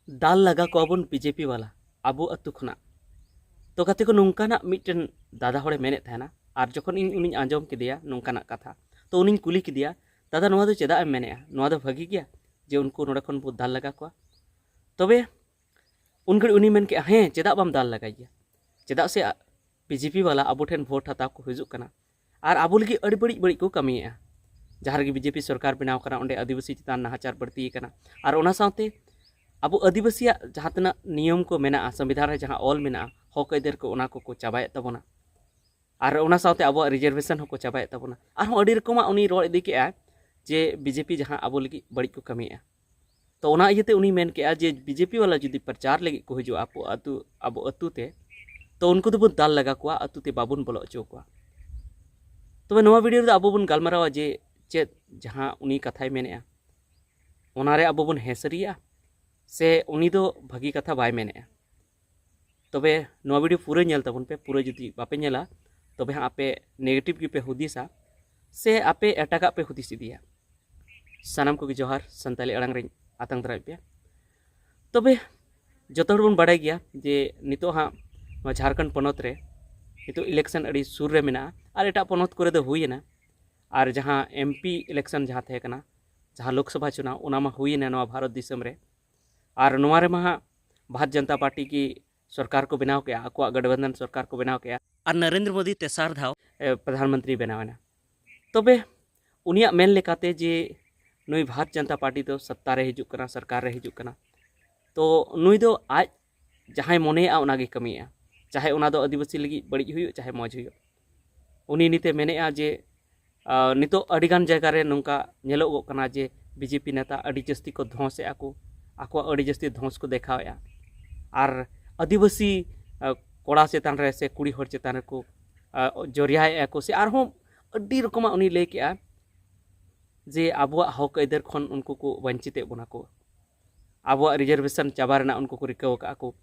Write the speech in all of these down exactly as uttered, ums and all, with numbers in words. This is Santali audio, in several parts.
ᱫᱟᱞ ᱞᱟᱜᱟ ᱠᱚᱣᱟ ᱵᱚᱱ ᱵᱤᱡᱮᱯᱤ ᱵᱟᱞᱟ ᱟᱵᱚ ᱟᱹᱛᱩ ᱠᱷᱚᱱᱟᱜ᱾ ᱛᱚ ᱜᱟᱛᱮ ᱠᱚ, ᱱᱚᱝᱠᱟᱱᱟᱜ ᱢᱤᱫᱴᱮᱱ ᱫᱟᱫᱟ ᱦᱚᱲᱮ ᱢᱮᱱᱮᱫ ᱛᱟᱦᱮᱱᱟ, ᱟᱨ ᱡᱚᱠᱷᱚᱱ ᱤᱧ ᱩᱱᱤᱧ ᱟᱸᱡᱚᱢ ᱠᱮᱫᱮᱭᱟ ᱱᱚᱝᱠᱟᱱᱟᱜ ᱠᱟᱛᱷᱟ, ᱛᱚ ᱩᱱᱤᱧ ᱠᱩᱞᱤ ᱠᱮᱫᱮᱭᱟ, "ᱫᱟᱫᱟ, ᱱᱚᱣᱟ ᱫᱚ ᱪᱮᱫᱟᱜ ᱮᱢ ᱢᱮᱱᱮᱫᱼᱟ? ᱱᱚᱣᱟ ᱫᱚ ᱵᱷᱟᱹᱜᱤ ᱜᱮᱭᱟ ᱡᱮ ᱩᱱᱠᱩ ᱱᱚᱰᱮ ᱠᱷᱚᱱ ᱵᱚ ᱫᱟᱞ ᱞᱟᱜᱟ ᱠᱚᱣᱟ?" ᱛᱚᱵᱮ ᱩᱱ ᱜᱷᱟᱹᱲᱤᱡ ᱩᱱᱤ ᱢᱮᱱ ᱠᱮᱫᱼᱟ, "ᱦᱮᱸ, ᱪᱮᱫᱟᱜ ᱵᱟᱢ ᱫᱟᱞ ᱞᱟᱜᱟᱭᱮᱭᱟ? ᱪᱮᱫᱟᱜ ᱥᱮ ᱵᱤᱡᱮᱯᱤ ᱵᱟᱞᱟ ᱟᱵᱚ ᱴᱷᱮᱱ ᱵᱷᱳᱴ ᱦᱟᱛᱟᱣ ᱠᱚ ᱦᱤᱡᱩᱜ ᱠᱟᱱᱟ ᱟᱨ ᱟᱵᱚ ᱞᱟᱹᱜᱤᱫ ᱟᱹᱰᱤ ᱵᱟᱹᱲᱤᱡ ᱵᱟᱹᱲᱤᱡ ᱠᱚ ᱠᱟᱹᱢᱤᱭᱮᱫᱼᱟ᱾ ᱡᱟᱦᱟᱸ ᱨᱮᱜᱮ ᱵᱤᱡᱮᱯᱤ ᱥᱚᱨᱠᱟᱨ ᱵᱮᱱᱟᱣ ᱠᱟᱱᱟ, ᱚᱸᱰᱮ ᱟᱹᱫᱤᱵᱟᱹᱥᱤ ᱪᱮᱛᱟᱱ ᱱᱟᱦᱟᱪᱟᱨ ᱵᱟᱹᱲᱛᱤ ᱟᱠᱟᱱᱟ᱾ ᱟᱨ ᱚᱱᱟ ᱥᱟᱶᱛᱮ ᱟᱵᱚ ᱟᱹᱫᱤᱵᱟᱹᱥᱤᱭᱟᱜ ᱡᱟᱦᱟᱸ ᱛᱤᱱᱟᱹᱜ ᱱᱤᱭᱚᱢ ᱠᱚ ᱢᱮᱱᱟᱜᱼᱟ, ᱥᱚᱝᱵᱤᱫᱷᱟᱱ ᱨᱮ ᱡᱟᱦᱟᱸ ᱚᱞ ᱢᱮᱱᱟᱜᱼᱟ, ᱦᱚᱠ ᱟᱹᱭᱫᱟᱹᱨ ᱠᱚ, ᱚᱱᱟ ᱠᱚᱠᱚ ᱪᱟᱵᱟᱭᱮᱫ ᱛᱟᱵᱚᱱᱟ᱾ ᱟᱨ ᱚᱱᱟ ᱥᱟᱶᱛᱮ ᱟᱵᱚᱣᱟᱜ ᱨᱤᱡᱟᱨᱵᱷᱮᱥᱚᱱ ᱦᱚᱸᱠᱚ ᱪᱟᱵᱟᱭᱮᱫ ᱛᱟᱵᱚᱱᱟ᱾" ᱟᱨᱦᱚᱸ ᱟᱹᱰᱤ ᱨᱚᱠᱚᱢᱟᱜ ᱩᱱᱤ ᱨᱚᱲ ᱤᱫᱤ ᱠᱮᱜᱼᱟ ᱡᱮ ᱵᱤᱡᱮᱯᱤ ᱡᱟᱦᱟᱸ ᱟᱵᱚ ᱞᱟᱹᱜᱤᱫ ᱵᱟᱹᱲᱤᱡ ᱠᱚ ᱠᱟᱹᱢᱤᱭᱮᱫᱼᱟ᱾ ᱛᱚ ᱚᱱᱟ ᱤᱭᱟᱹᱛᱮ ᱩᱱᱤ ᱢᱮᱱ ᱠᱮᱜᱼᱟ ᱡᱮ ᱵᱤᱡᱮᱯᱤ ᱵᱟᱞᱟ ᱡᱩᱫᱤ ᱯᱨᱚᱪᱟᱨ ᱞᱟᱹᱜᱤᱫ ᱠᱚ ᱦᱤᱡᱩᱜᱼᱟ ᱟᱵᱚ ᱟᱹᱛᱩ, ᱟᱵᱚ ᱟᱹᱛᱩ ᱛᱮ, ᱛᱚ ᱩᱱᱠᱩ ᱫᱚᱵᱚᱱ ᱫᱟᱞ ᱞᱟᱜᱟ ᱠᱚᱣᱟ, ᱟᱹᱛᱩ ᱛᱮ ᱵᱟᱵᱚᱱ ᱵᱚᱞᱚ ᱦᱚᱪᱚ ᱠᱚᱣᱟ᱾ ᱛᱚᱵᱮ ᱱᱚᱣᱟ ᱵᱷᱤᱰᱤᱭᱳ ᱨᱮᱫᱚ ᱟᱵᱚ ᱵᱚᱱ ᱜᱟᱞᱢᱟᱨᱟᱣᱟ ᱡᱮ ᱪᱮᱫ ᱡᱟᱦᱟᱸ ᱩᱱᱤ ᱠᱟᱛᱷᱟᱭ ᱢᱮᱱᱮᱜᱼᱟ, ᱚᱱᱟᱨᱮ ᱟᱵᱚ ᱵᱚᱱ ᱦᱮᱸ ᱥᱟᱹᱨᱤᱭᱟᱜᱼᱟ ᱥᱮ ᱩᱱᱤ ᱫᱚ ᱵᱷᱟᱹᱜᱤ ᱠᱟᱛᱷᱟ ᱵᱟᱭ ᱢᱮᱱᱮᱜᱼᱟ? ᱛᱚᱵᱮ ᱱᱚᱣᱟ ᱵᱷᱤᱰᱤᱭᱳ ᱯᱩᱨᱟᱹ ᱧᱮᱞ ᱛᱟᱵᱚᱱ ᱯᱮ᱾ ᱯᱩᱨᱟᱹ ᱡᱩᱫᱤ ᱵᱟᱯᱮ ᱧᱮᱞᱟ, ᱛᱚᱵᱮ ᱦᱟᱸᱜ ᱟᱯᱮ ᱱᱮᱜᱮᱴᱤᱵᱷ ᱜᱮᱯᱮ ᱦᱩᱫᱤᱥᱟ ᱥᱮ ᱟᱯᱮ ᱮᱴᱟᱜᱟᱜ ᱯᱮ ᱦᱩᱫᱤᱥ ᱤᱫᱤᱭᱟ᱾ ᱥᱟᱱᱟᱢ ᱠᱚᱜᱮ ᱡᱚᱦᱟᱨ, ᱥᱟᱱᱛᱟᱞᱤ ᱟᱲᱟᱝ ᱨᱤᱧ ᱟᱛᱟᱝ ᱫᱟᱨᱟᱢᱮᱫ ᱯᱮᱭᱟ᱾ ᱛᱚᱵᱮ ᱡᱚᱛᱚ ᱦᱚᱲ ᱵᱚᱱ ᱵᱟᱲᱟᱭ ᱜᱮᱭᱟ ᱡᱮ ᱱᱤᱛᱚᱜ ᱦᱟᱸᱜ ᱱᱚᱣᱟ ᱡᱷᱟᱲᱠᱷᱚᱸᱰ ᱯᱚᱱᱚᱛ ᱨᱮ ᱱᱤᱛᱚᱜ ᱤᱞᱮᱠᱥᱚᱱ ᱟᱹᱰᱤ ᱥᱩᱨ ᱨᱮ ᱢᱮᱱᱟᱜᱼᱟ, ᱟᱨ ᱮᱴᱟᱜ ᱯᱚᱱᱚᱛ ᱠᱚᱨᱮ ᱫᱚ ᱦᱩᱭᱮᱱᱟ᱾ ᱟᱨ ᱡᱟᱦᱟᱸ ᱮᱢᱯᱤ ᱤᱞᱮᱠᱥᱚᱱ ᱡᱟᱦᱟᱸ ᱛᱟᱦᱮᱸ ᱠᱟᱱᱟ, ᱡᱟᱦᱟᱸ ᱞᱳᱠᱥᱚᱵᱷᱟ ᱪᱩᱱᱟᱣ, ᱚᱱᱟ ᱢᱟ ᱦᱩᱭᱮᱱᱟ ᱱᱚᱣᱟ ᱵᱷᱟᱨᱚᱛ ᱫᱤᱥᱚᱢ ᱨᱮ᱾ ᱟᱨ ᱱᱚᱣᱟ ᱨᱮᱢᱟ ᱦᱟᱸᱜ ᱵᱷᱟᱨᱚᱛ ᱡᱚᱱᱚᱛᱟ ᱯᱟᱨᱴᱤ ᱜᱮ ᱥᱚᱨᱠᱟᱨ ᱠᱚ ᱵᱮᱱᱟᱣ ᱠᱮᱜᱼᱟ, ᱟᱠᱚᱣᱟᱜ ᱜᱚᱴᱵᱚᱱᱫᱷᱚᱱ ᱥᱚᱨᱠᱟᱨ ᱠᱚ ᱵᱮᱱᱟᱣ ᱠᱮᱜᱼᱟ᱾ ᱟᱨ ᱱᱚᱨᱮᱱᱫᱨᱚ ᱢᱳᱫᱤ ᱛᱮᱥᱟᱨ ᱫᱷᱟᱣ, ᱮ, ᱯᱨᱚᱫᱷᱟᱱ ᱢᱚᱱᱛᱨᱤ ᱵᱮᱱᱟᱣ ᱮᱱᱟ᱾ ᱛᱚᱵᱮ ᱩᱱᱤᱭᱟᱜ ᱢᱮᱱ ᱞᱮᱠᱟᱛᱮ ᱡᱮ ᱱᱩᱭ ᱵᱷᱟᱨᱚᱛ ᱡᱚᱱᱚᱛᱟ ᱯᱟᱨᱴᱤ ᱫᱚ ᱥᱚᱛᱛᱟ ᱨᱮ ᱦᱤᱡᱩᱜ ᱠᱟᱱᱟ, ᱥᱚᱨᱠᱟᱨ ᱨᱮ ᱦᱤᱡᱩᱜ ᱠᱟᱱᱟ, ᱛᱚ ᱱᱩᱭ ᱫᱚ ᱟᱡ ᱡᱟᱦᱟᱸᱭ ᱢᱚᱱᱮᱭᱮᱜᱼᱟ ᱚᱱᱟᱜᱮ ᱠᱟᱹᱢᱤᱭᱮᱜᱼᱟ, ᱪᱟᱦᱮ ᱚᱱᱟ ᱫᱚ ᱟᱹᱫᱤᱵᱟᱹᱥᱤ ᱞᱟᱹᱜᱤᱫ ᱵᱟᱹᱲᱤᱡ ᱦᱩᱭᱩᱜ ᱪᱟᱦᱮ ᱢᱚᱡᱽ ᱦᱩᱭᱩᱜ᱾ ᱩᱱᱤ ᱱᱤᱛᱮ ᱢᱮᱱᱮᱜᱼᱟ ᱡᱮ, ᱟ, ᱱᱤᱛᱚᱜ ᱟᱹᱰᱤᱜᱟᱱ ᱡᱟᱭᱜᱟ ᱨᱮ ᱱᱚᱝᱠᱟ ᱧᱮᱞᱚᱜᱚᱜ ᱠᱟᱱᱟ ᱡᱮ ᱵᱤᱡᱮᱯᱤ ᱱᱮᱛᱟ ᱟᱹᱰᱤ ᱡᱟᱹᱥᱛᱤ ᱠᱚ ᱫᱷᱚᱸᱥᱮᱜᱼᱟ ᱠᱚ, ᱟᱠᱚᱣᱟᱜ ᱟᱹᱰᱤ ᱡᱟᱹᱥᱛᱤ ᱫᱷᱚᱸᱥ ᱠᱚ ᱫᱮᱠᱷᱟᱣᱮᱜᱼᱟ᱾ ᱟᱨ ᱟᱹᱫᱤᱵᱟᱹᱥᱤ, ᱟ, ᱠᱚᱲᱟ ᱪᱮᱛᱟᱱ ᱨᱮ ᱥᱮ ᱠᱩᱲᱤ ᱦᱚᱲ ᱪᱮᱛᱟᱱ ᱨᱮᱠᱚ, ᱟ, ᱡᱚᱨᱭᱟᱭᱮᱜᱼᱟ ᱠᱚ, ᱥᱮ ᱟᱨᱦᱚᱸ ᱟᱹᱰᱤ ᱨᱚᱠᱚᱢᱟᱜ ᱩᱱᱤ ᱞᱟᱹᱭ ᱠᱮᱜᱼᱟ ᱡᱮ ᱟᱵᱚᱣᱟᱜ ᱦᱚᱠ ᱟᱹᱭᱫᱟᱹᱨ ᱠᱷᱚᱱ ᱩᱱᱠᱩ ᱠᱚ ᱵᱚᱧᱪᱤᱛᱮᱫ ᱵᱚᱱᱟ ᱠᱚ, ᱟᱵᱚᱣᱟᱜ ᱨᱤᱡᱟᱨᱵᱷᱮᱥᱚᱱ ᱪᱟᱵᱟ ᱨᱮᱱᱟᱜ ᱩᱱᱠᱩ ᱠᱚ ᱨᱤᱠᱟᱹᱣ ᱟᱠᱟᱫᱼᱟ ᱠᱚ᱾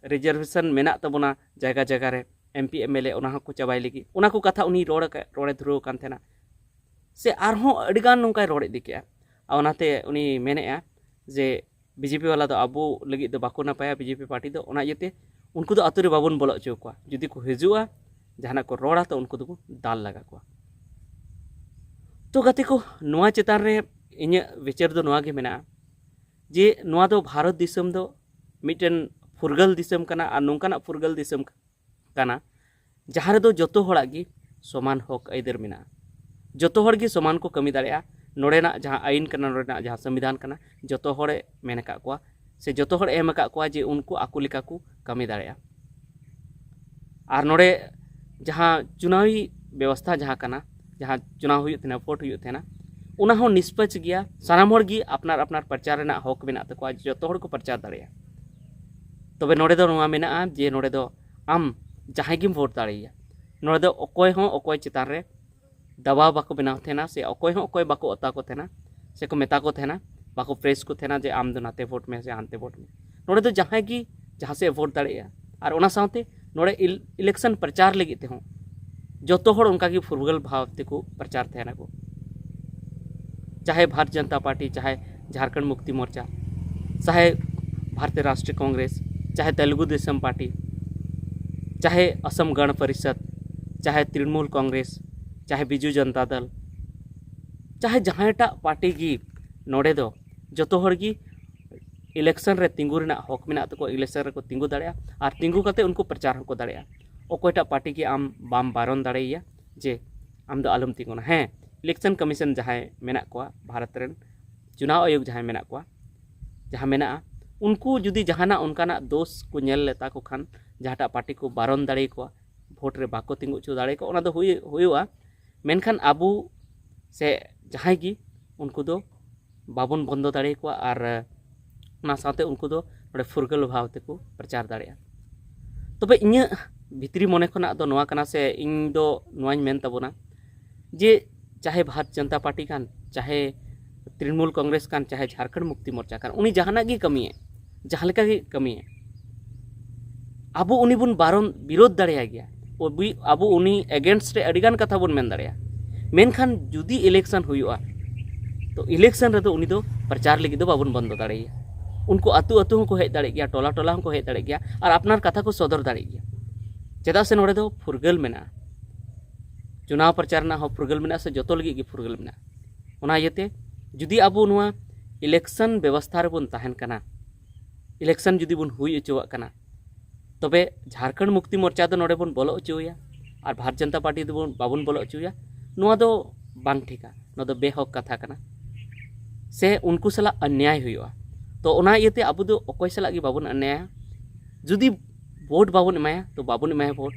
ᱨᱤᱡᱟᱨᱵᱷᱮᱥᱚᱱ ᱢᱮᱱᱟᱜ ᱛᱟᱵᱚᱱᱟ ᱡᱟᱭᱜᱟ ᱡᱟᱭᱜᱟ ᱨᱮ, ᱮᱢᱯᱤ ᱮᱢᱮᱞᱮ, ᱚᱱᱟ ᱦᱚᱸᱠᱚ ᱪᱟᱵᱟᱭ ᱞᱟᱹᱜᱤᱫ, ᱚᱱᱟ ᱠᱚ ᱠᱟᱛᱷᱟ ᱩᱱᱤ ᱨᱚᱲ ᱟᱠᱟᱫ, ᱨᱚᱲᱮ ᱫᱷᱩᱨᱟᱹᱣ ᱟᱠᱟᱱ ᱛᱟᱦᱮᱱᱟ᱾ ᱥᱮ ᱟᱨᱦᱚᱸ ᱟᱹᱰᱤᱜᱟᱱ ᱱᱚᱝᱠᱟᱭ ᱨᱚᱲ ᱤᱫᱤ ᱠᱮᱜᱼᱟ᱾ ᱟᱨ ᱚᱱᱟᱛᱮ ᱩᱱᱤ ᱢᱮᱱᱮᱜᱼᱟ ᱡᱮ ᱵᱤᱡᱮᱯᱤ ᱵᱟᱞᱟ ᱫᱚ ᱟᱵᱚ ᱞᱟᱹᱜᱤᱫ ᱫᱚ ᱵᱟᱠᱚ ᱱᱟᱯᱟᱭᱟ, ᱵᱤᱡᱮᱯᱤ ᱯᱟᱨᱴᱤ ᱫᱚ᱾ ᱚᱱᱟ ᱤᱭᱟᱹᱛᱮ ᱩᱱᱠᱩ ᱫᱚ ᱟᱛᱳ ᱨᱮ ᱵᱟᱵᱚᱱ ᱵᱚᱞᱚ ᱦᱚᱪᱚ ᱟᱠᱚᱣᱟ᱾ ᱡᱩᱫᱤ ᱠᱚ ᱦᱤᱡᱩᱜᱼᱟ, ᱡᱟᱦᱟᱱᱟᱜ ᱠᱚ ᱨᱚᱲᱟ, ᱛᱚ ᱩᱱᱠᱩ ᱫᱚᱵᱚᱱ ᱫᱟᱞ ᱞᱟᱜᱟ ᱠᱚᱣᱟ᱾ ᱛᱚ ᱜᱟᱛᱮ ᱠᱚ, ᱱᱚᱣᱟ ᱪᱮᱛᱟᱱ ᱨᱮ ᱤᱧᱟᱹᱜ ᱵᱤᱪᱟᱹᱨ ᱫᱚ ᱱᱚᱣᱟ ᱜᱮ ᱢᱮᱱᱟᱜᱼᱟ ᱡᱮ ᱱᱚᱣᱟ ᱫᱚ ᱵᱷᱟᱨᱚᱛ ᱫᱤᱥᱚᱢ ᱫᱚ ᱢᱤᱫᱴᱮᱱ ᱯᱷᱩᱨᱜᱟᱹᱞ ᱫᱤᱥᱚᱢ ᱠᱟᱱᱟ, ᱟᱨ ᱱᱚᱝᱠᱟᱱᱟᱜ ᱯᱷᱩᱨᱜᱟᱹᱞ ᱫᱤᱥᱚᱢ ᱠᱟᱱᱟ ᱡᱟᱦᱟᱸ ᱨᱮᱫᱚ ᱡᱚᱛᱚ ᱦᱚᱲᱟᱜ ᱜᱮ ᱥᱚᱢᱟᱱ ᱦᱚᱠ ᱟᱹᱭᱫᱟᱹᱨ ᱢᱮᱱᱟᱜᱼᱟ᱾ ᱡᱚᱛᱚ ᱦᱚᱲ ᱜᱮ ᱥᱚᱢᱟᱱ ᱠᱚ ᱠᱟᱹᱢᱤ ᱫᱟᱲᱮᱭᱟᱜᱼᱟ᱾ ᱱᱚᱰᱮᱱᱟᱜ ᱡᱟᱦᱟᱸ ᱟᱹᱭᱤᱱ ᱠᱟᱱᱟ, ᱱᱚᱰᱮᱱᱟᱜ ᱡᱟᱦᱟᱸ ᱥᱚᱝᱵᱤᱫᱷᱟᱱ ᱠᱟᱱᱟ, ᱡᱚᱛᱚ ᱦᱚᱲᱮ ᱢᱮᱱ ᱟᱠᱟᱫ ᱠᱚᱣᱟ ᱥᱮ ᱡᱚᱛᱚ ᱦᱚᱲ ᱮᱢ ᱟᱠᱟᱫ ᱠᱚᱣᱟ ᱡᱮ ᱩᱱᱠᱩ ᱟᱠᱚ ᱞᱮᱠᱟ ᱠᱚ ᱠᱟᱹᱢᱤ ᱫᱟᱲᱮᱭᱟᱜᱼᱟ᱾ ᱟᱨ ᱱᱚᱰᱮ ᱡᱟᱦᱟᱸ ᱪᱩᱱᱟᱣᱤ ᱵᱮᱵᱚᱥᱛᱷᱟ ᱡᱟᱦᱟᱸ ᱠᱟᱱᱟ, ᱡᱟᱦᱟᱸ ᱪᱩᱱᱟᱣ ᱦᱩᱭᱩᱜ ᱛᱟᱦᱮᱱᱟ, ᱵᱷᱳᱴ ᱦᱩᱭᱩᱜ ᱛᱟᱦᱮᱱᱟ, ᱚᱱᱟ ᱦᱚᱸ ᱱᱤᱥᱯᱟᱪ ᱜᱮᱭᱟ᱾ ᱥᱟᱱᱟᱢ ᱦᱚᱲ ᱜᱮ ᱟᱯᱱᱟᱨ ᱟᱯᱱᱟᱨ ᱯᱨᱚᱪᱟᱨ ᱨᱮᱱᱟᱜ ᱦᱚᱠ ᱢᱮᱱᱟᱜ ᱛᱟᱠᱚᱣᱟ, ᱡᱚᱛᱚ ᱦᱚᱲ ᱠᱚ ᱯᱨᱚᱪᱟᱨ ᱫᱟᱲᱮᱭᱟᱜᱼᱟ᱾ ᱛᱚᱵᱮ ᱱᱚᱰᱮ ᱫᱚ ᱱᱚᱣᱟ ᱢᱮᱱᱟᱜᱼᱟ ᱡᱮ ᱱᱚᱰᱮ ᱫᱚ ᱟᱢ ᱡᱟᱦᱟᱸᱭ ᱜᱮᱢ ᱵᱷᱳᱴ ᱫᱟᱲᱮᱭᱟᱭᱟ᱾ ᱱᱚᱰᱮ ᱫᱚ ᱚᱠᱚᱭ ᱦᱚᱸ ᱚᱠᱚᱭ ᱪᱮᱛᱟᱱ ᱨᱮ ᱫᱟᱵᱟᱣ ᱵᱟᱠᱚ ᱵᱮᱱᱟᱣ ᱛᱟᱦᱮᱱᱟ ᱥᱮ ᱚᱠᱚᱭ ᱦᱚᱸ ᱚᱠᱚᱭ ᱵᱟᱠᱚ ᱚᱛᱟ ᱠᱚ ᱛᱟᱦᱮᱱᱟ ᱥᱮᱠᱚ ᱢᱮᱛᱟ ᱠᱚ ᱛᱟᱦᱮᱱᱟ, ᱵᱟᱠᱚ ᱯᱨᱮᱥ ᱠᱚ ᱛᱟᱦᱮᱱᱟ ᱡᱮ ᱟᱢ ᱫᱚ ᱱᱟᱛᱮ ᱵᱷᱳᱴ ᱢᱮ ᱥᱮ ᱦᱟᱱᱛᱮ ᱵᱷᱳᱴ ᱢᱮ᱾ ᱱᱚᱰᱮ ᱫᱚ ᱡᱟᱦᱟᱸᱭ ᱜᱮ ᱡᱟᱦᱟᱸ ᱥᱮᱫ ᱮ ᱵᱷᱳᱴ ᱫᱟᱲᱮᱭᱟᱜᱼᱟ᱾ ᱟᱨ ᱚᱱᱟ ᱥᱟᱶᱛᱮ ᱱᱚᱰᱮ ᱤᱞ-, ᱤᱞᱮᱠᱥᱚᱱ ᱯᱨᱚᱪᱟᱨ ᱞᱟᱹᱜᱤᱫ ᱛᱮᱦᱚᱸ ᱡᱚᱛᱚ ᱦᱚᱲ ᱚᱱᱠᱟ ᱜᱮ ᱯᱷᱩᱨᱜᱟᱹᱞ ᱵᱷᱟᱵᱽ ᱛᱮᱠᱚ ᱯᱨᱚᱪᱟᱨ ᱛᱟᱦᱮᱱᱟᱠᱚ᱾ ᱪᱟᱦᱮ ᱵᱷᱟᱨᱚᱛ ᱡᱚᱱᱚᱛᱟ ᱯᱟᱨᱴᱤ, ᱪᱟᱦᱮ ᱡᱷᱟᱨᱠᱷᱚᱸᱰ ᱢᱩᱠᱛᱤ ᱢᱳᱨᱪᱟ, ᱪᱟᱦᱮ ᱵᱷᱟᱨᱚᱛᱤᱭᱚ ᱨᱟᱥᱴᱨᱤᱭᱚ ᱠᱚᱝᱜᱨᱮᱥ, ᱪᱟᱦᱮ ᱛᱮᱞᱮᱜᱩ ᱫᱮᱥᱚᱢ ᱯᱟᱨᱴᱤ, ᱪᱟᱦᱮ ᱟᱥᱟᱢ ᱜᱚᱬ ᱯᱚᱨᱤᱥᱚᱫᱽ, ᱪᱟᱦᱮ ᱛᱨᱤᱱᱢᱩᱞ ᱠᱚᱝᱜᱨᱮᱥ, ᱪᱟᱦᱮ ᱵᱤᱡᱩ ᱡᱚᱱᱚᱛᱟ ᱫᱚᱞ, ᱪᱟᱦᱮ ᱡᱟᱦᱟᱸᱭᱴᱟᱜ ᱯᱟᱨᱴᱤ ᱜᱮ, ᱱᱚᱰᱮ ᱫᱚ ᱡᱚᱛᱚ ᱦᱚᱲ ᱜᱮ ᱤᱞᱮᱠᱥᱚᱱ ᱨᱮ ᱛᱤᱸᱜᱩ ᱨᱮᱱᱟᱜ ᱦᱚᱠ ᱢᱮᱱᱟᱜ ᱛᱟᱠᱚᱣᱟ᱾ ᱤᱞᱮᱠᱥᱚᱱ ᱨᱮᱠᱚ ᱛᱤᱸᱜᱩ ᱫᱟᱲᱮᱭᱟᱜᱼᱟ ᱟᱨ ᱛᱤᱸᱜᱩ ᱠᱟᱛᱮ ᱩᱱᱠᱩ ᱯᱨᱚᱪᱟᱨ ᱦᱚᱸᱠᱚ ᱫᱟᱲᱮᱭᱟᱜᱼᱟ᱾ ᱚᱠᱚᱭᱴᱟᱜ ᱯᱟᱨᱴᱤ ᱜᱮ ᱟᱢ ᱵᱟᱢ ᱵᱟᱨᱚᱱ ᱫᱟᱲᱮᱭᱟᱭᱟ ᱡᱮ ᱟᱢ ᱫᱚ ᱟᱞᱚᱢ ᱛᱤᱸᱜᱩᱱᱟ᱾ ᱦᱮᱸ, ᱤᱞᱮᱠᱥᱚᱱ ᱠᱚᱢᱤᱥᱚᱱ ᱡᱟᱦᱟᱸᱭ ᱢᱮᱱᱟᱜ ᱠᱚᱣᱟ, ᱵᱷᱟᱨᱚᱛ ᱨᱮᱱ ᱪᱩᱱᱟᱣ ᱟᱭᱳᱜᱽ ᱡᱟᱦᱟᱸᱭ ᱢᱮᱱᱟᱜ ᱠᱚᱣᱟ, ᱡᱟᱦᱟᱸ ᱢᱮᱱᱟᱜᱼᱟ, ᱩᱱᱠᱩ ᱡᱩᱫᱤ ᱡᱟᱦᱟᱱᱟᱜ ᱚᱱᱠᱟᱱᱟᱜ ᱫᱳᱥ ᱠᱚ ᱧᱮᱞ ᱞᱮᱛᱟ ᱠᱚ ᱠᱷᱟᱱ, ᱡᱟᱦᱟᱸᱴᱟᱜ ᱯᱟᱨᱴᱤ ᱠᱚ ᱵᱟᱨᱚᱱ ᱫᱟᱲᱮᱭᱟᱠᱚᱣᱟ, ᱵᱷᱳᱴ ᱨᱮ ᱵᱟᱠᱚ ᱛᱤᱸᱜᱩ ᱦᱚᱪᱚ ᱫᱟᱲᱮᱭᱟᱠᱚᱣᱟ, ᱚᱱᱟ ᱫᱚ ᱦᱩᱭ-, ᱦᱩᱭᱩᱜᱼᱟ᱾ ᱢᱮᱱᱠᱷᱟᱱ ᱟᱵᱚ ᱥᱮ ᱡᱟᱦᱟᱸᱭ ᱜᱮ, ᱩᱱᱠᱩ ᱫᱚ ᱵᱟᱵᱚᱱ ᱵᱚᱱᱫᱚ ᱫᱟᱲᱮᱭᱟᱠᱚᱣᱟ᱾ ᱟᱨ ᱚᱱᱟ ᱥᱟᱶᱛᱮ ᱩᱱᱠᱩ ᱫᱚ ᱱᱚᱰᱮ ᱯᱷᱩᱨᱜᱟᱹᱞ ᱵᱷᱟᱵᱽ ᱛᱮᱠᱚ ᱯᱨᱚᱪᱟᱨ ᱫᱟᱲᱮᱭᱟᱜᱼᱟ᱾ ᱛᱚᱵᱮ ᱤᱧᱟᱹᱜ ᱵᱷᱤᱛᱨᱤ ᱢᱚᱱᱮ ᱠᱷᱚᱱᱟᱜ ᱫᱚ ᱱᱚᱣᱟ ᱠᱟᱱᱟ, ᱥᱮ ᱤᱧ ᱫᱚ ᱱᱚᱣᱟᱧ ᱢᱮᱱ ᱛᱟᱵᱚᱱᱟ ᱡᱮ ᱪᱟᱦᱮ ᱵᱷᱟᱨᱚᱛ ᱡᱚᱱᱚᱛᱟ ᱯᱟᱨᱴᱤ ᱠᱟᱱ, ᱪᱟᱦᱮ ᱛᱨᱤᱱᱢᱩᱞ ᱠᱚᱝᱜᱨᱮᱥ ᱠᱟᱱ, ᱪᱟᱦᱮ ᱡᱷᱟᱨᱠᱷᱚᱸᱰ ᱢᱩᱠᱛᱤ ᱢᱳᱨᱪᱟ ᱠᱟᱱ, ᱩᱱᱤ ᱡᱟᱦᱟᱱᱟᱜ ᱜᱮ ᱠᱟᱹᱢᱤᱭᱮ, ᱡᱟᱦᱟᱸ ᱞᱮᱠᱟ ᱜᱮ ᱠᱟᱹᱢᱤᱭᱮ, ᱟᱵᱚ ᱩᱱᱤ ᱵᱚᱱ ᱵᱟᱨᱚᱱ ᱵᱤᱨᱳᱫᱷ ᱫᱟᱲᱮᱭᱟᱭ ᱜᱮᱭᱟ, ᱟᱵᱚ, ᱟᱵᱚ ᱩᱱᱤ against ᱨᱮ ᱟᱹᱰᱤᱜᱟᱱ ᱠᱟᱛᱷᱟ ᱵᱚᱱ ᱢᱮᱱ ᱫᱟᱲᱮᱭᱟᱜᱼᱟ᱾ ᱢᱮᱱᱠᱷᱟᱱ ᱡᱩᱫᱤ ᱤᱞᱮᱠᱥᱚᱱ ᱦᱩᱭᱩᱜᱼᱟ, ᱛᱚ ᱤᱞᱮᱠᱥᱚᱱ ᱨᱮᱫᱚ ᱩᱱᱤ ᱫᱚ ᱯᱨᱚᱪᱟᱨ ᱞᱟᱹᱜᱤᱫ ᱫᱚ ᱵᱟᱵᱚᱱ ᱵᱚᱱᱫᱚ ᱫᱟᱲᱮᱭᱟᱭᱟ᱾ ᱩᱱᱠᱩ ᱟᱹᱛᱩ ᱟᱹᱛᱩ ᱦᱚᱸᱠᱚ ᱦᱮᱡ ᱫᱟᱲᱮᱭᱟᱜ ᱜᱮᱭᱟ, ᱴᱚᱞᱟ ᱴᱚᱞᱟ ᱦᱚᱸᱠᱚ ᱦᱮᱡ ᱫᱟᱲᱮᱭᱟᱜ ᱜᱮᱭᱟ, ᱟᱨ ᱟᱯᱱᱟᱨ ᱠᱟᱛᱷᱟ ᱠᱚ ᱥᱚᱫᱚᱨ ᱫᱟᱲᱮᱭᱟᱜ ᱜᱮᱭᱟ᱾ ᱪᱮᱫᱟᱜ ᱥᱮ ᱱᱚᱰᱮ ᱫᱚ ᱯᱷᱩᱨᱜᱟᱹᱞ ᱢᱮᱱᱟᱜᱼᱟ, ᱪᱩᱱᱟᱣ ᱯᱨᱚᱪᱟᱨ ᱨᱮᱱᱟᱜ ᱦᱚᱸ ᱯᱷᱩᱨᱜᱟᱹᱞ ᱢᱮᱱᱟᱜᱼᱟ, ᱥᱮ ᱡᱚᱛᱚ ᱞᱟᱹᱜᱤᱫ ᱜᱮ ᱯᱷᱩᱨᱜᱟᱹᱞ ᱢᱮᱱᱟᱜᱼᱟ᱾ ᱚᱱᱟ ᱤᱭᱟᱹᱛᱮ ᱡᱩᱫᱤ ᱟᱵᱚ ᱱᱚᱣᱟ ᱤᱞᱮᱠᱥᱚᱱ ᱵᱮᱵᱚᱥᱛᱷᱟ ᱨᱮᱵᱚᱱ ᱛᱟᱦᱮᱱ ᱠᱟᱱᱟ, ᱤᱞᱮᱠᱥᱚᱱ ᱡᱩᱫᱤ ᱵᱚᱱ ᱦᱩᱭ ᱦᱚᱪᱚᱣᱟᱜ ᱠᱟᱱᱟ, ᱛᱚᱵᱮ ᱡᱷᱟᱲᱠᱷᱚᱸᱰ ᱢᱩᱠᱛᱤ ᱢᱳᱨᱪᱟ ᱫᱚ ᱱᱚᱰᱮ ᱵᱚᱱ ᱵᱚᱞᱚ ᱦᱚᱪᱚᱣᱟᱭᱟ ᱟᱨ ᱵᱷᱟᱨᱚᱛ ᱡᱚᱱᱚᱛᱟ ᱯᱟᱨᱴᱤ ᱫᱚᱵᱚᱱ, ᱵᱟᱵᱚᱱ ᱵᱚᱞᱚ ᱦᱚᱪᱚᱣᱟᱭᱟ, ᱱᱚᱣᱟ ᱫᱚ ᱵᱟᱝ ᱴᱷᱤᱠᱟ, ᱱᱚᱣᱟ ᱫᱚ ᱵᱮᱦᱚᱠ ᱠᱟᱛᱷᱟ ᱠᱟᱱᱟ, ᱥᱮ ᱩᱱᱠᱩ ᱥᱟᱞᱟᱜ ᱚᱱᱱᱭᱟᱭ ᱦᱩᱭᱩᱜᱼᱟ᱾ ᱛᱚ ᱚᱱᱟ ᱤᱭᱟᱹᱛᱮ ᱟᱵᱚ ᱫᱚ ᱚᱠᱚᱭ ᱥᱟᱞᱟᱜ ᱜᱮ ᱵᱟᱵᱚᱱ ᱚᱱᱱᱭᱟᱭᱟ᱾ ᱡᱩᱫᱤ ᱵᱷᱳᱴ ᱵᱟᱵᱚᱱ ᱮᱢᱟᱭᱟ, ᱛᱚ ᱵᱟᱵᱚᱱ ᱮᱢᱟᱭᱟ ᱵᱷᱳᱴ᱾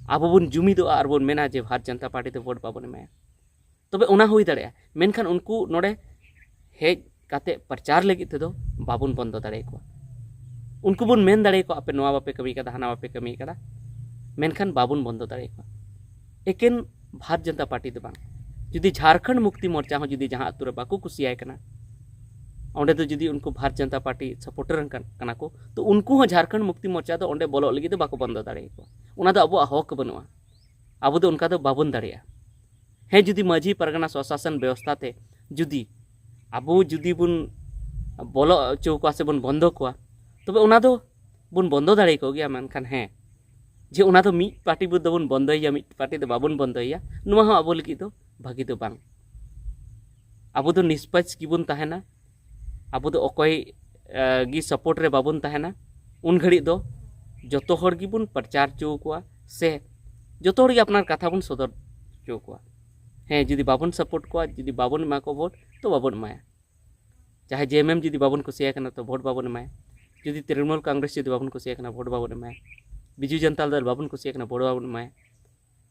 ᱟᱵᱚ ᱵᱚᱱ ᱡᱩᱢᱤᱫᱚᱜᱼᱟ ᱟᱨ ᱵᱚᱱ ᱢᱮᱱᱟ ᱡᱮ ᱵᱷᱟᱨᱚᱛ ᱡᱚᱱᱚᱛᱟ ᱯᱟᱨᱴᱤ ᱫᱚ ᱵᱷᱳᱴ ᱵᱟᱵᱚᱱ ᱮᱢᱟᱭᱟ᱾ ᱛᱚᱵᱮ ᱚᱱᱟ ᱦᱩᱭ ᱫᱟᱲᱮᱭᱟᱜᱼᱟ, ᱢᱮᱱᱠᱷᱟᱱ ᱩᱱᱠᱩ ᱱᱚᱰᱮ ᱦᱮᱡ ᱠᱟᱛᱮ ᱯᱨᱚᱪᱟᱨ ᱞᱟᱹᱜᱤᱫ ᱛᱮᱫᱚ ᱵᱟᱵᱚᱱ ᱵᱚᱱᱫᱚ ᱫᱟᱲᱮᱭᱟᱠᱚᱣᱟ᱾ ᱩᱱᱠᱩ ᱵᱚᱱ ᱢᱮᱱ ᱫᱟᱲᱮᱭᱟᱠᱚᱣᱟ, "ᱟᱯᱮ ᱱᱚᱣᱟ ᱵᱟᱯᱮ ᱠᱟᱹᱢᱤ ᱠᱟᱫᱟ, ᱦᱟᱱᱟ ᱵᱟᱯᱮ ᱠᱟᱹᱢᱤ ᱠᱟᱫᱟ", ᱢᱮᱱᱠᱷᱟᱱ ᱵᱟᱵᱚᱱ ᱵᱚᱱᱫᱚ ᱫᱟᱲᱮᱭᱟᱠᱚᱣᱟ᱾ ᱮᱠᱮᱱ ᱵᱷᱟᱨᱚᱛ ᱡᱚᱱᱚᱛᱟ ᱯᱟᱨᱴᱤ ᱫᱚ ᱵᱟᱝ, ᱡᱩᱫᱤ ᱡᱷᱟᱲᱠᱷᱚᱸᱰ ᱢᱩᱠᱛᱤ ᱢᱳᱨᱪᱟ ᱦᱚᱸ ᱡᱩᱫᱤ ᱡᱟᱦᱟᱸ ᱟᱹᱛᱩ ᱨᱮ ᱵᱟᱠᱚ ᱠᱩᱥᱤᱭᱟᱭ ᱠᱟᱱᱟ, ᱚᱸᱰᱮ ᱫᱚ ᱡᱩᱫᱤ ᱩᱱᱠᱩ ᱵᱷᱟᱨᱚᱛ ᱡᱚᱱᱚᱛᱟ ᱯᱟᱨᱴᱤ ᱥᱟᱯᱳᱨᱴᱟᱨ ᱠᱟᱱ, ᱠᱟᱱᱟ ᱠᱚ, ᱛᱚ ᱩᱱᱠᱩ ᱦᱚᱸ ᱡᱷᱟᱲᱠᱷᱚᱸᱰ ᱢᱩᱠᱛᱤ ᱢᱳᱨᱪᱟ ᱫᱚ ᱚᱸᱰᱮ ᱵᱚᱞᱚᱜ ᱞᱟᱹᱜᱤᱫ ᱫᱚ ᱵᱟᱠᱚ ᱵᱚᱱᱫᱚ ᱫᱟᱲᱮᱭᱟᱠᱚᱣᱟ᱾ ᱚᱱᱟ ᱫᱚ ᱟᱵᱚᱣᱟᱜ ᱦᱚᱠ ᱵᱟᱹᱱᱩᱜᱼᱟ, ᱟᱵᱚ ᱫᱚ ᱚᱱᱠᱟ ᱫᱚ ᱵᱟᱵᱚᱱ ᱫᱟᱲᱮᱭᱟᱜᱼᱟ᱾ ᱦᱮᱸ, ᱡᱩᱫᱤ ᱢᱟᱹᱡᱷᱤ ᱯᱟᱨᱜᱟᱱᱟ ᱥᱚᱥᱟᱥᱚᱱ ᱵᱮᱵᱚᱥᱛᱷᱟ ᱛᱮ ᱡᱩᱫᱤ ᱟᱵᱚ ᱡᱩᱫᱤ ᱵᱚᱱ ᱵᱚᱞᱚ ᱦᱚᱪᱚ ᱠᱚᱣᱟ ᱥᱮ ᱵᱚᱱ ᱵᱚᱱᱫᱚ ᱠᱚᱣᱟ, ᱛᱚᱵᱮ ᱚᱱᱟ ᱫᱚ ᱵᱚᱱ ᱵᱚᱱᱫᱚ ᱫᱟᱲᱮ ᱠᱚ ᱜᱮᱭᱟ᱾ ᱢᱮᱱᱠᱷᱟᱱ ᱦᱮᱸ, ᱡᱮ ᱚᱱᱟ ᱫᱚ ᱢᱤᱫ ᱯᱟᱨᱴᱤ ᱵᱚ ᱫᱚᱵᱚᱱ ᱵᱚᱱᱫᱚᱭᱮᱭᱟ, ᱢᱤᱫ ᱯᱟᱨᱴᱤ ᱫᱚ ᱵᱟᱵᱚᱱ ᱵᱚᱱᱫᱚᱭᱮᱭᱟ, ᱱᱚᱣᱟ ᱦᱚᱸ ᱟᱵᱚ ᱞᱟᱹᱜᱤᱫ ᱫᱚ ᱵᱷᱟᱹᱜᱤ ᱫᱚ ᱵᱟᱝ᱾ ᱟᱵᱚ ᱫᱚ ᱱᱤᱥᱯᱟᱪ ᱜᱮᱵᱚᱱ ᱛᱟᱦᱮᱱᱟ᱾ ᱟᱵᱚ ᱫᱚ ᱚᱠᱚᱭ, ᱮ, ᱜᱮ ᱥᱟᱯᱳᱨᱴ ᱨᱮ ᱵᱟᱵᱚᱱ ᱛᱟᱦᱮᱱᱟ᱾ ᱩᱱ ᱜᱷᱟᱹᱲᱤᱡ ᱫᱚ ᱡᱚᱛᱚ ᱦᱚᱲ ᱜᱮᱵᱚᱱ ᱯᱨᱚᱪᱟᱨ ᱦᱚᱪᱚ ᱠᱚᱣᱟ ᱥᱮ ᱡᱚᱛᱚ ᱦᱚᱲ ᱜᱮ ᱟᱯᱱᱟᱨ ᱠᱟᱛᱷᱟ ᱵᱚᱱ ᱥᱚᱫᱚᱨ ᱦᱚᱪᱚ ᱠᱚᱣᱟ᱾ ᱦᱮᱸ, ᱡᱩᱫᱤ ᱵᱟᱵᱚᱱ ᱥᱟᱯᱳᱨᱴ ᱠᱚᱣᱟ, ᱡᱩᱫᱤ ᱵᱟᱵᱚᱱ ᱮᱢᱟ ᱠᱚᱣᱟ ᱵᱷᱳᱴ, ᱛᱚ ᱵᱟᱵᱚᱱ ᱮᱢᱟᱭᱟ᱾ ᱪᱟᱦᱮ ᱡᱮ ᱮᱢ ᱮᱢ ᱡᱩᱫᱤ ᱵᱟᱵᱚᱱ ᱠᱩᱥᱤᱭᱟᱭ ᱠᱟᱱᱟ, ᱛᱚ ᱵᱷᱳᱴ ᱵᱟᱵᱚᱱ ᱮᱢᱟᱭᱟ᱾ ᱡᱩᱫᱤ ᱛᱨᱤᱱᱢᱩᱞ ᱠᱚᱝᱜᱨᱮᱥ ᱡᱩᱫᱤ ᱵᱟᱵᱚᱱ ᱠᱩᱥᱤᱭᱟᱭ ᱠᱟᱱᱟ, ᱵᱷᱳᱴ ᱵᱟᱵᱚᱱ ᱮᱢᱟᱭᱟ᱾ ᱵᱤᱡᱩ ᱡᱚᱱᱛᱟ ᱫᱚᱞ ᱵᱟᱵᱚᱱ ᱠᱩᱥᱤᱭᱟᱭ ᱠᱟᱱᱟ, ᱵᱷᱳᱴ ᱵᱟᱵᱚᱱ ᱮᱢᱟᱭᱟ᱾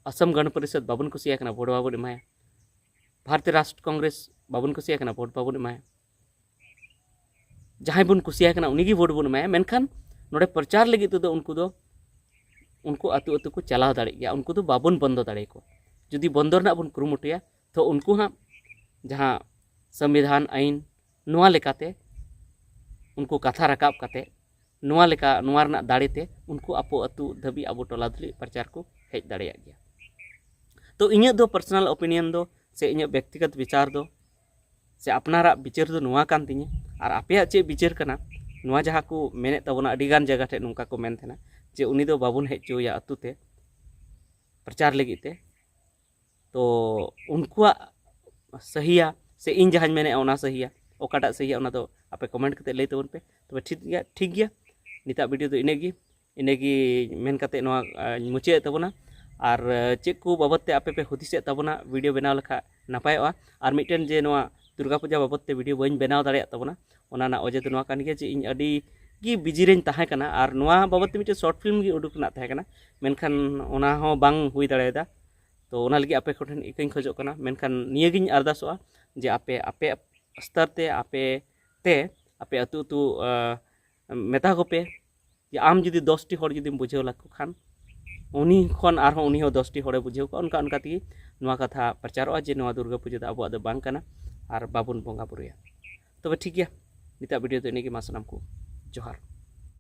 ᱟᱥᱟᱢ ᱜᱚᱱ ᱯᱚᱨᱤᱥᱚᱫ ᱵᱟᱵᱚᱱ ᱠᱩᱥᱤᱭᱟᱭ ᱠᱟᱱᱟ, ᱵᱷᱳᱴ ᱵᱟᱵᱚᱱ ᱮᱢᱟᱭᱟ᱾ ᱵᱷᱟᱨᱚᱛᱤᱭᱚ ᱨᱟᱥᱴᱨ ᱠᱚᱝᱜᱨᱮᱥ ᱵᱟᱵᱚᱱ ᱠᱩᱥᱤᱭᱟᱭ ᱠᱟᱱᱟ, ᱵᱷᱳᱴ ᱵᱟᱵᱚᱱ ᱮᱢᱟᱭᱟ᱾ ᱡᱟᱦᱟᱸᱭ ᱵᱚᱱ ᱠᱩᱥᱤᱭᱟᱭ ᱠᱟᱱᱟ, ᱩᱱᱤᱜᱮ ᱵᱷᱳᱴ ᱵᱚᱱ ᱮᱢᱟᱭᱟ᱾ ᱢᱮᱱᱠᱷᱟᱱ ᱱᱚᱰᱮ ᱯᱨᱚᱪᱟᱨ ᱞᱟᱹᱜᱤᱫ ᱛᱮᱫᱚ ᱩᱱᱠᱩ ᱫᱚ, ᱩᱱᱠᱩ ᱟᱹᱛᱩ ᱟᱹᱛᱩ ᱠᱚ ᱪᱟᱞᱟᱣ ᱫᱟᱲᱮᱭᱟᱜ ᱜᱮᱭᱟ, ᱩᱱᱠᱩ ᱫᱚ ᱵᱟᱵᱚᱱ ᱵᱚᱱᱫᱚ ᱫᱟᱲᱮᱭᱟᱠᱚᱣᱟ᱾ ᱡᱩᱫᱤ ᱵᱚᱱᱫᱚ ᱨᱮᱱᱟᱜ ᱵᱚᱱ ᱠᱩᱨᱩᱢᱩᱴᱩᱭᱟ, ᱛᱚ ᱩᱱᱠᱩ ᱦᱟᱸᱜ ᱡᱟᱦᱟᱸ ᱥᱚᱝᱵᱤᱫᱷᱟᱱ ᱟᱹᱭᱤᱱ, ᱱᱚᱣᱟ ᱞᱮᱠᱟᱛᱮ ᱩᱱᱠᱩ ᱠᱟᱛᱷᱟ ᱨᱟᱠᱟᱵ ᱠᱟᱛᱮ, ᱱᱚᱣᱟ ᱞᱮᱠᱟ, ᱱᱚᱣᱟ ᱨᱮᱱᱟᱜ ᱫᱟᱲᱮ ᱛᱮ ᱩᱱᱠᱩ ᱟᱯᱚ ᱟᱹᱛᱩ ᱫᱷᱟᱹᱵᱤᱡ, ᱟᱵᱚ ᱴᱚᱞᱟ ᱫᱷᱟᱹᱵᱤᱡ ᱯᱨᱚᱪᱟᱨ ᱠᱚ ᱦᱮᱡ ᱫᱟᱲᱮᱭᱟᱜ ᱜᱮᱭᱟ᱾ ᱛᱚ ᱤᱧᱟᱹᱜ ᱫᱚ ᱯᱟᱨᱥᱚᱱᱟᱞ ᱚᱯᱤᱱᱤᱭᱚᱱ ᱫᱚ, ᱥᱮ ᱤᱧᱟᱹᱜ ᱵᱮᱠᱛᱤᱜᱚᱛ ᱵᱤᱪᱟᱨ ᱫᱚ, ᱥᱮ ᱟᱯᱱᱟᱨᱟᱜ ᱵᱤᱪᱟᱹᱨ ᱫᱚ ᱱᱚᱣᱟ ᱠᱟᱱ ᱛᱤᱧᱟᱹ᱾ ᱟᱨ ᱟᱯᱮᱭᱟᱜ ᱪᱮᱫ ᱵᱤᱪᱟᱹᱨ ᱠᱟᱱᱟ? ᱱᱚᱣᱟ ᱡᱟᱦᱟᱸ ᱠᱚ ᱢᱮᱱᱮᱫ ᱛᱟᱵᱚᱱᱟ, ᱟᱹᱰᱤ ᱜᱟᱱ ᱡᱟᱭᱜᱟ ᱴᱷᱮᱱ ᱱᱚᱝᱠᱟ ᱠᱚ ᱢᱮᱱ ᱛᱟᱦᱮᱱᱟ ᱡᱮ ᱩᱱᱤ ᱫᱚ ᱵᱟᱵᱚᱱ ᱦᱮᱡ ᱦᱚᱪᱚᱣᱟᱭᱟ ᱟᱹᱛᱩ ᱛᱮ ᱯᱨᱚᱪᱟᱨ ᱞᱟᱹᱜᱤᱫ ᱛᱮ᱾ ᱛᱚ ᱩᱱᱠᱩᱣᱟᱜ ᱥᱟᱹᱦᱤᱭᱟ ᱥᱮ ᱤᱧ ᱡᱟᱦᱟᱸᱧ ᱢᱮᱱᱮᱫᱼᱟ ᱚᱱᱟ ᱥᱟᱹᱦᱤᱭᱟ, ᱚᱠᱟᱴᱟᱜ ᱥᱟᱹᱦᱤᱭᱟ ᱚᱱᱟ ᱫᱚ ᱟᱯᱮ ᱠᱚᱢᱮᱱᱴ ᱠᱟᱛᱮ ᱞᱟᱹᱭ ᱛᱟᱵᱚᱱ ᱯᱮ᱾ ᱛᱚᱵᱮ ᱴᱷᱤᱠ ᱜᱮᱭᱟ, ᱴᱷᱤᱠ ᱜᱮᱭᱟ, ᱱᱤᱛᱟᱜ ᱵᱷᱤᱰᱤᱭᱳ ᱫᱚ ᱤᱱᱟᱹᱜ ᱜᱮ᱾ ᱤᱱᱟᱹᱜᱮ ᱢᱮᱱ ᱠᱟᱛᱮ ᱱᱚᱣᱟ ᱟᱧ ᱢᱩᱪᱟᱹᱫᱮᱫ ᱛᱟᱵᱚᱱᱟ᱾ ᱟᱨ ᱪᱮᱫ ᱠᱚ ᱵᱟᱵᱚᱫ ᱛᱮ ᱟᱯᱮ ᱯᱮ ᱦᱩᱫᱤᱥᱮᱫ ᱛᱟᱵᱚᱱᱟ ᱵᱷᱤᱰᱤᱭᱳ ᱵᱮᱱᱟᱣ ᱞᱮᱠᱷᱟᱱ ᱱᱟᱯᱟᱭᱚᱜᱼᱟ᱾ ᱟᱨ ᱢᱤᱫᱴᱮᱱ ᱡᱮ ᱱᱚᱣᱟ ᱫᱩᱨᱜᱟ ᱯᱩᱡᱟ ᱵᱟᱵᱚᱫ ᱛᱮ ᱵᱷᱤᱰᱤᱭᱳ ᱵᱟᱹᱧ ᱵᱮᱱᱟᱣ ᱫᱟᱲᱮᱭᱟᱜ ᱛᱟᱵᱚᱱᱟ, ᱚᱱᱟ ᱨᱮᱱᱟᱜ ᱚᱡᱮ ᱫᱚ ᱱᱚᱣᱟ ᱠᱟᱱ ᱜᱮᱭᱟ ᱡᱮ ᱤᱧ ᱟᱹᱰᱤ ᱜᱮ ᱵᱤᱡᱤ ᱨᱮᱧ ᱛᱟᱦᱮᱸ ᱠᱟᱱᱟ᱾ ᱟᱨ ᱱᱚᱣᱟ ᱵᱟᱵᱚᱫ ᱛᱮ ᱢᱤᱫᱴᱮᱱ ᱥᱚᱨᱴ ᱯᱷᱤᱞᱢ ᱜᱮ ᱩᱰᱩᱠ ᱨᱮᱱᱟᱜ ᱛᱟᱦᱮᱸ ᱠᱟᱱᱟ, ᱢᱮᱱᱠᱷᱟᱱ ᱚᱱᱟ ᱦᱚᱸ ᱵᱟᱝ ᱦᱩᱭ ᱫᱟᱲᱮᱭᱟᱫᱟ᱾ ᱛᱚ ᱚᱱᱟ ᱞᱟᱹᱜᱤᱫ ᱟᱯᱮ ᱠᱚᱴᱷᱮᱱ ᱤᱠᱟᱹᱧ ᱠᱷᱚᱡᱚᱜ ᱠᱟᱱᱟ, ᱢᱮᱱᱠᱷᱟᱱ ᱱᱤᱭᱟᱹᱜᱤᱧ ᱟᱨᱫᱟᱥᱚᱜᱼᱟ ᱡᱮ ᱟᱯᱮ ᱟᱯᱮ ᱥᱛᱚᱨ ᱛᱮ ᱟᱯᱮ ᱛᱮ ᱟᱯᱮ ᱟᱹᱛᱩ ᱟᱹᱛᱩ ᱟᱸ, ᱢᱮᱛᱟ ᱠᱚᱯᱮ ᱡᱮ ᱟᱢ ᱡᱩᱫᱤ ᱫᱚᱥᱴᱤ ᱦᱚᱲ ᱡᱩᱫᱤᱢ ᱵᱩᱡᱷᱟᱹᱣ ᱞᱮᱠᱚ ᱠᱷᱟᱱ ᱩᱱᱤ ᱠᱷᱚᱱ ᱟᱨᱦᱚᱸ ᱩᱱᱤ ᱦᱚᱸ ᱫᱚᱥᱴᱤ ᱦᱚᱲᱮ ᱵᱩᱡᱷᱟᱹᱣ ᱠᱚᱣᱟ᱾ ᱚᱱᱠᱟ ᱚᱱᱠᱟ ᱛᱮᱜᱮ ᱱᱚᱣᱟ ᱠᱟᱛᱷᱟ ᱯᱨᱚᱪᱟᱨᱚᱜᱼᱟ ᱡᱮ ᱱᱚᱣᱟ ᱫᱩᱨᱜᱟᱹ ᱯᱩᱡᱟᱹ ᱫᱚ ᱟᱵᱚᱣᱟᱜ ᱫᱚ ᱵᱟᱝ ᱠᱟᱱᱟ ᱟᱨ ᱵᱟᱵᱚᱱ ᱵᱚᱸᱜᱟ ᱵᱩᱨᱩᱭᱟ᱾ ᱛᱚᱵᱮ ᱴᱷᱤᱠ ᱜᱮᱭᱟ, ᱱᱤᱛᱟᱜ ᱵᱷᱤᱰᱤᱭᱳ ᱫᱚ ᱤᱱᱟᱹᱜ ᱜᱮ᱾ ᱢᱟ ᱥᱟᱱᱟᱢ ᱠᱚ ᱡᱚᱦᱟᱨ᱾